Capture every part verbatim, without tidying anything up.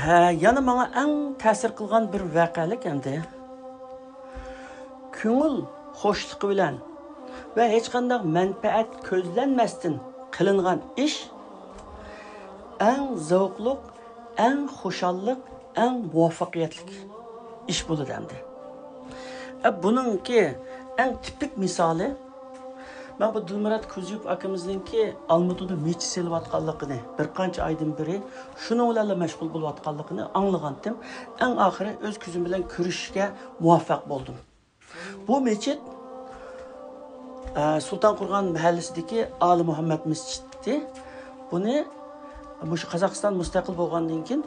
ھە، يەنە ماڭا ئەڭ تەسىر قىلغان بىر ۋەقەلىك ئەمدى. كۆڭۈل خۇشلۇقى بىلەن ۋە ھېچقانداق مەنپەئەت كۆزلەنمەستىن قىلىنغان ئىش ئەڭ زەۋقلۇق، ئەڭ خۇشاللىق، ئەڭ مۇۋەپپەقىيەتلىك ئىش بولىدۇ ئەمدى. ئە، بۇنىڭكى ئەڭ تىپىك مىسالى، مەن بۇ دىلمۇرات كوزيېۋ ئاكىمىزنىڭكى ئالمۇتىدا مېچىت سېلىۋاتقانلىقىنى، بىر قانچە ئايدىن بېرى شۇنىڭ بىلەنلا مەشغۇل بولۇۋاتقانلىقىنى ئاڭلىغانتىم. ئەڭ ئاخىرى ئۆز كۆزۈم بىلەن كۆرۈشۈشكە مۇۋەپپەق بولدۇم. بۇ مېچىت، ئە، سۇلتان قۇرغان مەھەللىسىدىكى ئالى مۇھەممەد مەسچىتى. بۇنى مۇشۇ قازاقىستان مۇستەقىل بولغاندىن كېيىن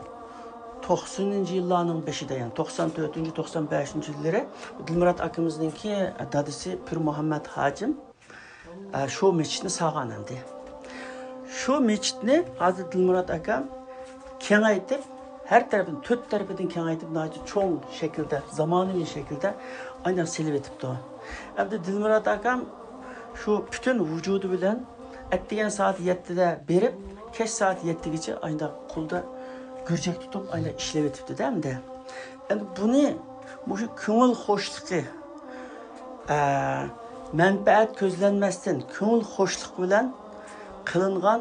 توقسىنىنچى يىللارنىڭ بېشىدا، يەنى توقسان تۆتىنچى، توقسان بەشىنچى يىللىرى دىلمۇرات ئاكىمىزنىڭكى دادىسى پىر مۇھەممەد ھاجىم، ئە، شۇ مەسچىتنى سالغان ئەمدى. شۇ مەسچىتنى ھازىر دىلمۇرات ئاكام كېڭەيتىپ، ھەر تەرىپىدىن، تۆت تەرىپىدىن كېڭەيتىپ، ناھايىتى چوڭ شەكىلدە، زامانىۋى شەكىلدە ئايناق سېلىۋېتىپتۇ. ئەمدى دىلمۇرات ئاكام شۇ پۈتۈن ۋۇجۇدى بىلەن ئەتىگەن سائەت يەتتىدە بېرىپ، كەچ سائەت يەتتىگىچە ئاينداق قولىدا گۈرجەك تۇتۇپ، ئاينداق ئىشلەۋېتىپتۇ-دە ئەمدى. ئەمدى بۇنى مۇشۇ كۆڭۈل خۇشلۇقى، ئە، مەنپەئەت كۆزلەنمەستىن، كۆڭۈل خۇشلۇقى بىلەن قىلىنغان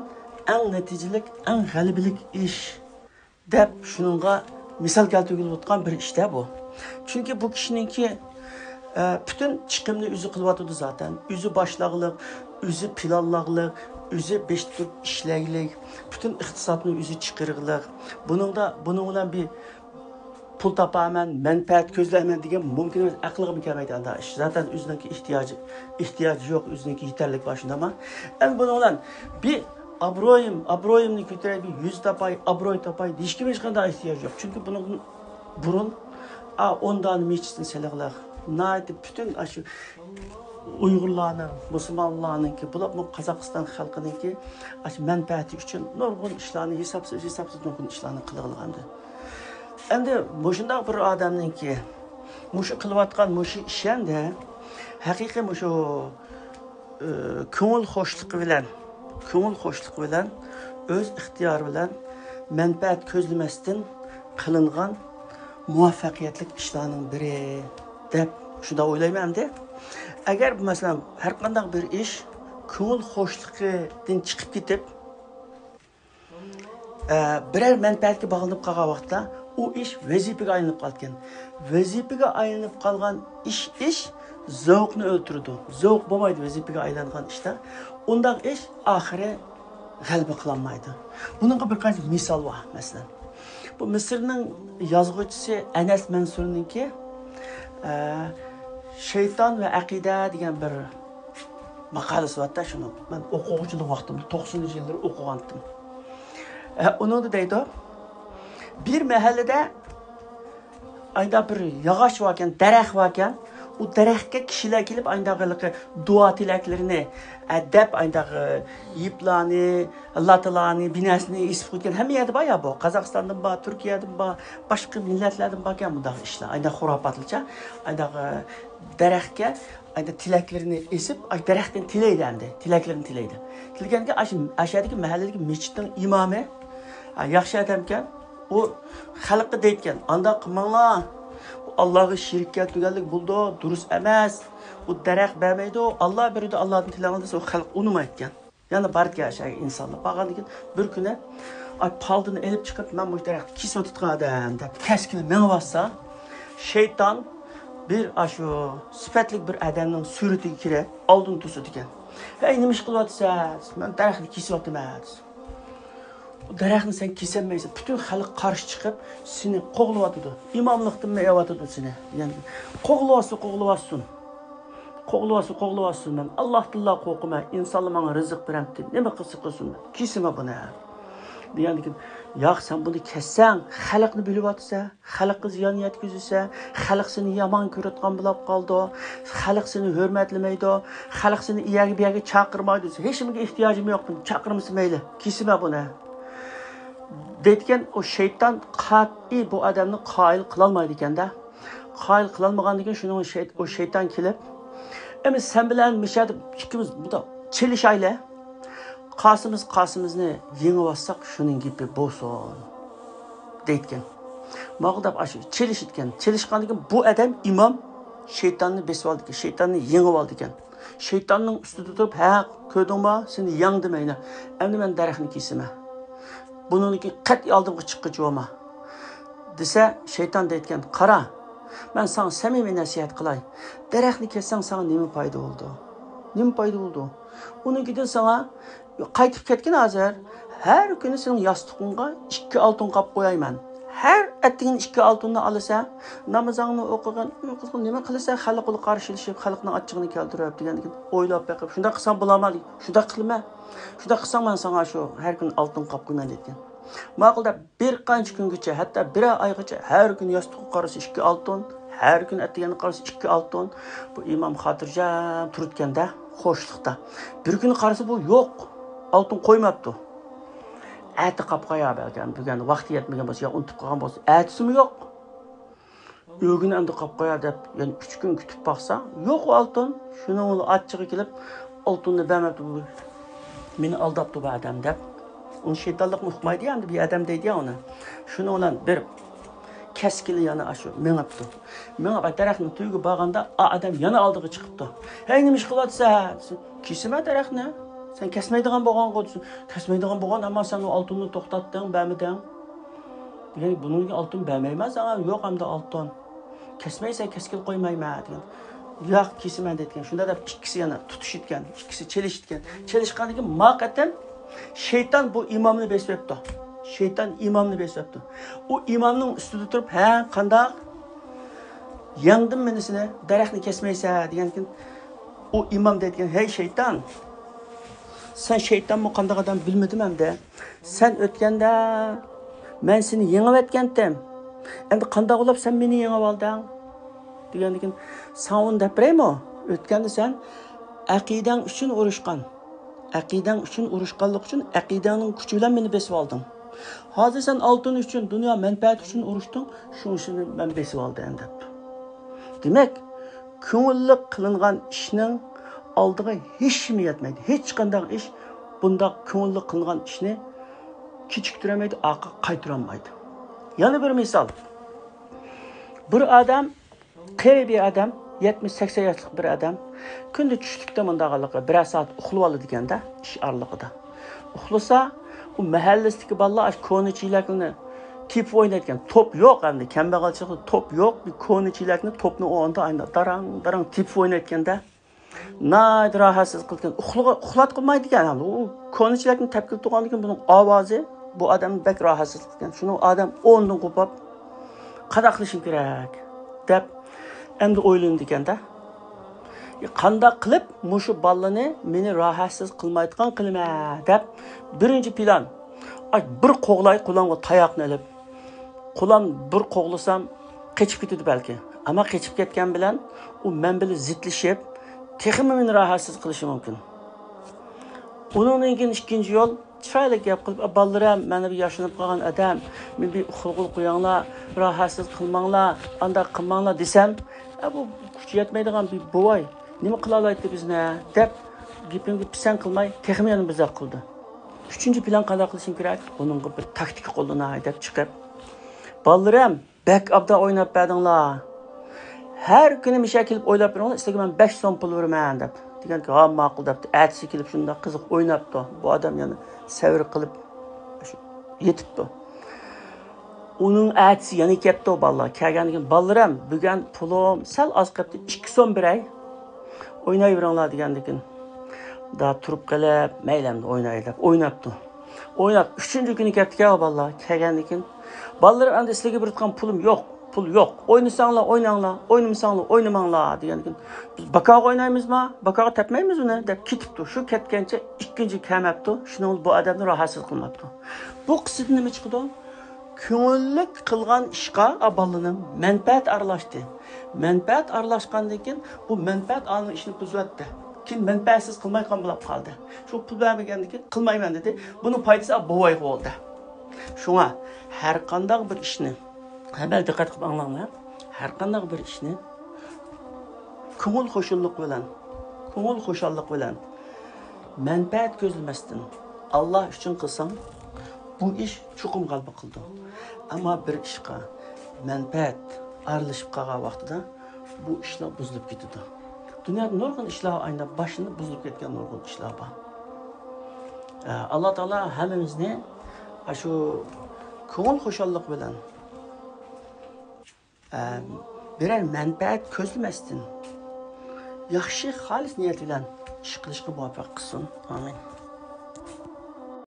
ئەڭ نەتىجىلىك، ئەڭ غەلىبىلىك ئىش دەپ شۇنىڭغا مىسال كەلتۈرگىلى بولىدىغان بىر ئىش-تە بۇ. چۈنكى بۇ كىشىنىڭكى، ئە، پۈتۈن چىقىمنى ئۆزى قىلىۋاتىدۇ زاتەن. ئۆزى باشلاقلىق، ئۆزى پىلانلاقلىق، ئۆزى بېشىدا تۇرۇپ ئىشلەيلىك، پۈتۈن ئىقتىسادنى ئۆزى چىقىرىقلىق. بۇنىڭدا، بۇنىڭ بىلەن بىر پۇل تاپارمەن، مەنپەئەت كۆزلەيمەن دېگەن مۇمكىن ئەمەس، ئەقىلگىمۇ كەلمەيدۇ ئانداق ئىش. زاتەن ئۆزىنىڭكى ئېھتىياجى، ئېھتىياجى يوق، ئۆزىنىڭكى يېتەرلىك بار، شۇنداقمۇ؟ ئەمدى بۇنىڭ بىلەن بىر ئابرويۇم، ئابرويۇمنى كۆتۈرەي، بىر يۈز تاپاي، ئابروي تاپاي دېيىشكىمۇ ھېچقانداق ئېھتىياج يوق. چۈنكى بۇنىڭدىن بۇرۇن، ئا، ئون دانە مەسچىتنى سېلىقلىق، ناھايىتى پۈتۈن ئاشۇ ئۇيغۇرلارنىڭ، مۇسۇلمانلارنىڭكى، بولۇپمۇ قازاقىستان خەلقىنىڭكى ئاشۇ مەنپەئەتى ئۈچۈن نۇرغۇن ئىشلارنى، ھېسابسىز، ھېسابسىز نۇرغۇن ئىشلارنى قىلغان ئەمدى. ئەمدى مۇشۇنداق بىر ئادەمنىڭكى مۇشۇ قىلىۋاتقان مۇشۇ ئىش ئەمدى ھەقىقىي مۇشۇ، ئى، كۆڭۈل خۇشلۇقى بىلەن، كۆڭۈل خۇشلۇقى بىلەن، ئۆز ئىختىيارى بىلەن مەنپەئەت كۆزلىمەستىن قىلىنغان مۇۋەپپەقىيەتلىك ئىشلارنىڭ بىرى دەپ شۇنداق ئويلايمەن ئەمدى. ئەگەر، مەسىلەن، ھەر قانداق بىر ئىش كۆڭۈل خۇشلۇقىدىن چىقىپ كېتىپ، ئە، بىرەر مەنپەئەتكە باغلىنىپ قالغان ۋاقىتتا، ئۇ ئىش ۋەزىپىگە ئايلىنىپ قالىدىكەن. ۋەزىپىگە ئايلىنىپ قالغان ئىش، ئىش زەۋقنى ئۆلتۈرىدۇ. زەۋق بولمايدۇ ۋەزىپىگە ئايلانغان ئىشتا. ئۇنداق ئىش ئاخىرى غەلىبە قىلالمايدۇ. بۇنىڭغا بىر قانچە مىسال بار، مەسىلەن. بۇ مىسىرنىڭ يازغۇچىسى ئەنەس مەنسۇرنىڭكى، ئە، شەيتان ۋە ئەقىدە دېگەن بىر ماقالىسى باردا، شۇنى مەن ئوقۇغۇچىلىق ۋاقتىمدا، توقسىنىنچى يىللىرى ئوقۇغانتىم. ئە، ئۇنىڭدا دەيدۇ، بىر مەھەللىدە ئايدا بىر ياغاچ باركەن، دەرەخ باركەن. ئۇ دەرەخكە كىشىلەر كېلىپ، ئايداغ دۇئا تىلەكلىرىنى، ئە، دەپ، ئايداغ يىپلارنى، لاتىلارنى، بىنەسىنى ئېسىپ قويغان. ھەممە يەردە بار يا بۇ. قازاقىستاندىن بار، تۈركىيەدىن بار، باشقا مىللەتلەردىن باركەن بۇنداق ئىشلار. ئايداغ خۇراپاتلىچە، ئايداغ دەرەخكە، ئايداغ تىلەكلىرىنى ئېسىپ، ئاي، دەرەختىن تىلەيدۇ ئەمدى. تىلەكلىرىنى تىلەيدۇ. تىلىگەنكە ئاشۇ، ئاشۇ يەردىكى مەھەللىدىكى مەسچىتنىڭ ئىمامى، ئا، ياخشى ئادەمكەن. ئۇ خەلققە دەيدىكەن، ئانداق قىلماڭلار. ئۇ ئاللاغا شېرىك كەلتۈرگەنلىك بولىدۇ، دۇرۇس ئەمەس. ئۇ دەرەخ بەرمەيدۇ، ئاللا بېرىدۇ، ئاللادىن تىلەڭلار دېسە، ئۇ خەلق ئۇنىمايدىكەن. يەنە باركەن ئاشۇ ئىنسانلار. بارغاندىن كېيىن بىر كۈنى، ئاي، پالتىنى ئېلىپ چىقىپ، مەن مۇشۇ دەرەخنى كېسىۋاتىدىغان ئادەم دەپ كەسكىلى مېڭىۋاتسا، شەيتان بىر ئاشۇ سۈپەتلىك بىر ئادەمنىڭ سۈرىتىگە كىرىپ، ئالدىن توسىدىكەن. ھەي، نېمە ئىش قىلىۋاتىسەن؟ مەن دەرەخنى كېسىۋاتىمەن، دېسە. دەرەخنى سەن كېسەلمەيسەن، پۈتۈن خەلق قارشى چىقىپ سېنى قوغلىۋاتىدۇ، ئىماملىقتىنمۇ ئېلىۋاتىدۇ سېنى. يەنى قوغلىۋاتسا قوغلىۋاتسۇن. قوغلىۋاتسا قوغلىۋاتسۇن، مەن ئاللاھتىنلا قورقىمەن، ئىنسانلار ماڭا رىزىق بېرەمتى، نېمە قىلسا قىلسۇن، مەن كېسىمەن بۇنى. دېگەندىكىن، ياق، سەن بۇنى كەسسەڭ، خەلقنى بۆلۈۋاتىسەن، خەلققە زىيان يەتكۈزىسەن، خەلق سېنى يامان كۆرۈۋاتقان بولاپ قالىدۇ، خەلق سېنى ھۆرمەتلىمەيدۇ، خەلق سېنى ئۇ يەرگە بۇ يەرگە چاقىرمايدۇ، ھېچنېمىگە ئېھتىياجىم يوق، چاقىرمىسا مەيلى، كېسىمەن بۇنى. دەيدىكەن، ئۇ شەيتان قەتئىي بۇ ئادەمنى قايىل قىلالمايدىكەن-دە. قايىل قىلالمىغاندىن كېيىن شۇنىڭ شەي-، ئۇ شەيتان كېلىپ، ئەمدى سەن بىلەن مىشە دەپ ئىككىمىز بۇنداق چېلىشايلى. قاسىمىز قاسىمىزنى يېڭىۋالساق، شۇنىڭ گېپى بولسۇن، دەيدىكەن. ماقۇل دەپ ئاشۇ چېلىشىدىكەن. چېلىشقاندىن كېيىن بۇ ئادەم ئىمام شەيتاننى بېسىۋالدىكەن، شەيتاننى يېڭىۋالدىكەن. شەيتاننىڭ ئۈستىدە تۇرۇپ، ھە، كۆردۈڭما، سېنى يەڭدىم ئەينە. ئەمدى مەن دەرەخنى كېسىمەن. بۇنىڭدىن كېيىن قەتئىي ئالدىمغا چىققۇچى بولما، دېسە، شەيتان دەيدىكەن، قارا، مەن ساڭا سەمىمىي نەسىھەت قىلاي. دەرەخنى كەسسەڭ ساڭا نېمە پايدا بولىدۇ؟ نېمە پايدا بولىدۇ؟ ئۇنىڭ كېيىن ساڭا قايتىپ كەتكىن ھازىر. ھەر كۈنى سېنىڭ ياستۇقۇڭغا ئىككى ئالتۇن قاپ قويايمەن. ھەر ئەتىگىنى ئىككى ئالتۇننى ئالىسەن، نامىزىڭنى ئوقۇغىن، ئۇيقۇسىغا نېمە قىلىسەن، خەلققە قارشىلىشىپ، خەلقنىڭ ئاچچىقىنى كەلتۈرۈپ دېگەندىكىن ئويلاپ بېقىپ، شۇنداق قىلسام بولامدۇ؟ شۇنداق قىلىمەن. شۇنداق قىلساڭ مەن ساڭا شۇ ھەر كۈنى ئالتۇن قاپ قويىمەن دەيدىكەن. ماقۇل دەپ بىر قانچە كۈنگىچە، ھەتتا بىرەر ئايغىچە ھەر كۈنى ياستۇققا قارىسا ئىككى ئالتۇن، ھەر كۈنى ئەتىگەندە قارىسا ئىككى ئالتۇن. بۇ ئىمام خاتىرجەم تۇرىدىكەن-دە، خۇشلۇقتا. بىر كۈنى قارىسا بۇ يوق، ئالتۇن قويماپتۇ. ئەتە قاپ قويار بەلكىم، بۈگۈن ۋاقتى يەتمىگەن بولسا يا ئۇنتۇپ قالغان بولسا، ئەتىسىمۇ يوق. ئۆگۈنى ئەمدى قاپ قويار دەپ، يەنە ئۈچ كۈن كۈتۈپ باقسا، يوق ئۇ ئالتۇن. شۇنىڭ بىلەن ئاچچىقى كېلىپ، ئالتۇننى بەرمەپتۇ بۇ. مېنى ئالداپتۇ بۇ ئادەم دەپ. ئۇنى شەيتانلىقنى ئۇقمايدۇ يا، ئەمدى بۇ ئادەم دەيدۇ يا ئۇنى. شۇنىڭ بىلەن بىر كەسكىلى يەنە ئاشۇ مېڭىپتۇ. مېڭىپ دەرەخنىڭ تۈۋىگە بارغاندا، ئا ئادەم يەنە ئالدىغا چىقىپتۇ. ھەي، نېمە ئىش قىلىۋاتىسەن؟ كېسىمەن دەرەخنى. سەن كەسمەيدىغان بولغانغۇ دېسە، كەسمەيدىغان بولغان، ئەمما سەن ئۇ ئالتۇننى توختاتتىڭ، بەرمىدىڭ. دېگەن، بۇنىڭدىن ئالتۇن بەرمەيمەن ساڭا، يوق ئەمدى ئالتۇن. كەسمەيسەن، كەسكىلى قويمايمەن دېگەن. ياق، كېسىمەن دەيدىكەن. شۇنداق دەپ ئىككىسى يەنە تۇتۇشىدىكەن، ئىككىسى چېلىشىدىكەن. چېلىشقاندىن كېيىن ما قېتىم شەيتان بۇ ئىمامنى بېسىۋەپتۇ. شەيتان ئىمامنى بېسىۋەپتۇ. ئۇ ئىمامنىڭ ئۈستىدە تۇرۇپ، ھە، قانداق؟ يەڭدىم مېنى سېنى، دەرەخنى كەسمەيسەن دېگەندىكىن، ئۇ ئىمام دەيدىكەن، ھەي شەيتان، سەن شەيتانمۇ قانداق ئادەم بىلمىدىم ئەمدى. سەن ئۆتكەندە مەن سېنى يېڭىۋەتكەنتىم. ئەمدى قانداق بولۇپ سەن مېنى يېڭىۋالدىڭ؟ دېگەندىكىن، ساڭا ئۇنى دەپ بېرەيمۇ؟ ئۆتكەندە سەن ئەقىدەڭ ئۈچۈن ئۇرۇشقان. ئەقىدەڭ ئۈچۈن ئۇرۇشقانلىق ئۈچۈن ئەقىدەڭنىڭ كۈچى بىلەن مېنى بېسىۋالدىڭ. ھازىر سەن ئالتۇن ئۈچۈن، دۇنيا مەنپەئەتى ئۈچۈن ئۇرۇشتۇڭ، شۇنىڭ ئۈچۈن مەن بېسىۋالدىم دەپ. دېمەك، كۆڭۈللۈك قىلىنغان ئىشنىڭ ئالدىغا ھېچنېمە يەتمەيدۇ. ھېچقانداق ئىش بۇنداق كۆڭۈللۈك قىلىنغان ئىشنى كېچىكتۈرەلمەيدۇ، ئارقىغا قايتۇرالمايدۇ. يەنە بىر مىسال. بىر ئادەم، قېرى بىر ئادەم، يەتمىش سەكسەن ياشلىق بىر ئادەم، كۈندە چۈشلۈكتە مۇنداق بىرەر سائەت ئۇخلىۋالىدىكەن-دە، ئىش ئارىلىقىدا. ئۇخلىسا، ئۇ مەھەللىسىدىكى بالىلار ئاشۇ كونا چېلەكنى تېپىپ ئوينايدىكەن. توپ يوق ئەمدى، كەمبەغەلچىلىكتە توپ يوق. بىر كونا چېلەكنى، توپنى ئۇ ئورنىدا داراڭ-داراڭ تېپىپ ئوينايدىكەن-دە. ناھايىتى راھەتسىز قىلىدىكەن. ئۇخلىغا-، ئۇخلاتقۇزمايدىكەن. ئۇ كونا چېلەكنى تەپكىلى تۇرغاندىكىن بۇنىڭ ئاۋازى بۇ ئادەمنى بەك راھەتسىز قىلىدىكەن. شۇنىڭ ئادەم ئورنىدىن قوپۇپ، قانداق قىلىشىم كېرەك دەپ ئەمدى ئويلىنىدىكەن-دە. قانداق قىلىپ مۇشۇ بالىنى مېنى راھەتسىز قىلمايدىغان قىلىمەن دەپ بىرىنچى پىلان، ئاي، بىر قوغلاي قولۇمغا تاياقنى ئېلىپ، قولۇم بىر قوغلىسام قېچىپ كېتىدۇ بەلكى. ئەمما قېچىپ كەتكەن بىلەن ئۇ مەن بىلەن زىتلىشىپ، تېخىمۇ مېنى راھەتسىز قىلىشى مۇمكىن. ئۇنىڭدىن كېيىن ئىككىنچى يول، چىرايلىق گەپ قىلىپ، «ئە، بالىلىرىم، مەن بىر ياشىنىپ قالغان ئادەم، مېنى بىر ئۇخلىغىلى قويۇڭلار، راھەتسىز قىلماڭلار، ئانداق قىلماڭلار» دېسەم، «ئە، بۇ كۈچى يەتمەيدىغان بىر بوۋاي، نېمە قىلالايتتى بىزنى؟» دەپ، گېپىمگە پىسەنت قىلماي، تېخىمۇ يەنە بىر زەپ قىلدى. ئۈچىنچى پىلان قانداق قىلىشىم كېرەك؟ بۇنىڭغا بىر تاكتىكا قوللىناي دەپ چىقىپ، «بالىلىرىم، بەك ئابدان ئويناپ بەردىڭلار. ھەر كۈنى مىشە كېلىپ ئويناپ بېرىڭلار، سىلەرگە مەن بەش سوم پۇل بېرىمەن» دەپ. دېگەنكى، «ھا، ماقۇل» دەپتۇ. ئەتىسى كېلىپ شۇنداق قىزىق ئويناپتۇ. بۇ ئادەم يەنە سەۋر قىلىپ يېتىپتۇ. ئۇنىڭ ئەتىسى يەنە كەپتۇ بالىلار. كەلگەندىن كېيىن، «بالىلىرىم، بۈگۈن پۇلۇم سەل ئاز قېپتۇ، ئىككى سوم بېرەي. ئوينايۋېرىڭلار» دېگەندىكىن، دا تۇرۇپ قېلىپ، «مەيلى ئەمدى ئويناي» دەپ ئويناپتۇ. ئويناپ، ئۈچىنچى كۈنى كەپتىكەن ئۇ بالىلار. كەلگەندىن كېيىن، «بالىلىرىم، ئەمدى سىلەرگە بېرىدىغان پۇلۇم يوق، پۇل يوق. ئوينىساڭلار ئويناڭلار، ئوينىمىساڭلار ئوينىماڭلار» دېگەندىكىن، «بىز باكاغا ئوينايمىزما؟ باكاغا تەپمەيمىز ئۇنى» دەپ كېتىپتۇ. شۇ كەتكەنچە ئىككىنچى كەلمەپتۇ. شۇنىڭ بىلەن بۇ ئادەمنى راھەتسىز قىلماپتۇ. بۇ قىسسىدىن نېمە چىقىدۇ؟ كۆڭۈللۈك قىلغان ئىشقا، ئا، بالىنىڭ مەنپەئەت ئارىلاشتى. مەنپەئەت ئارىلاشقاندىن كېيىن، بۇ مەنپەئەت ئالغان ئىشنى بۇزۇۋەتتى. كېيىن مەنپەئەتسىز قىلماي قالغان بولۇپ قالدى. شۇ پۇل بەرمىگەندىن كېيىن، «قىلمايمەن» دېدى. بۇنىڭ پايدىسى، ئا، بوۋايغا بولدى. شۇڭا ھەر قانداق بىر ئىشنى، ھە، بەل دىققەت قىلىپ ئاڭلاڭلار. ھەر قانداق بىر ئىشنى كۆڭۈل خۇشاللىق بىلەن، كۆڭۈل خۇشاللىق بىلەن، مەنپەئەت كۆزلىمەستىن، ئاللا ئۈچۈن قىلساڭ، بۇ ئىش چوقۇم غەلىبە قىلىدۇ. ئەمما بىر ئىشقا مەنپەئەت ئارىلىشىپ قالغان ۋاقتىدا بۇ ئىشلار بۇزۇلۇپ كېتىدۇ. دۇنيادا نۇرغۇن ئىشلار ئايناپ باشلىنىپ بۇزۇلۇپ كەتكەن نۇرغۇن ئىشلار بار. ئە، ئاللا تائالا ھەممىمىزنى ئاشۇ كۆڭۈل خۇشاللىقى بىلەن، ئە، بىرەر مەنپەئەت كۆزلىمەستىن، ياخشى خالىس نىيەت بىلەن ئىش قىلىشقا مۇۋەپپەق قىلسۇن. ئامىن.